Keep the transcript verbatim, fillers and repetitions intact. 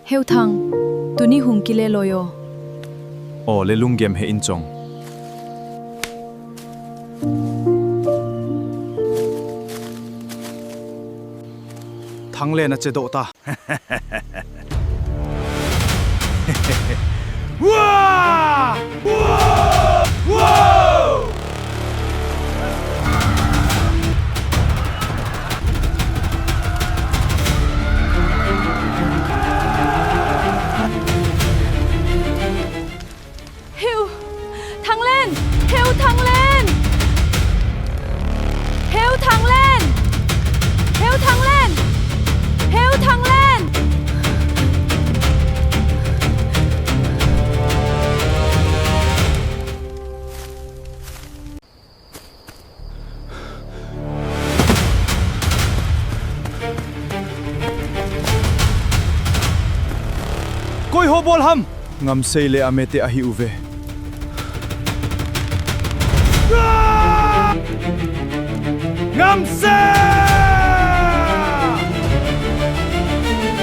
Heuthang, tuni hung kile loi o. O le lunggem hih in chong. Thanglen a chedoh ta. Wah! Wah! Wah! Heu Thanglen! Heu Thanglen! Heu Thanglen! Heu Thanglen! Heu Thanglen! Koi ho bol ham? Ngamsei le Amete ahi uve. Ngamsei!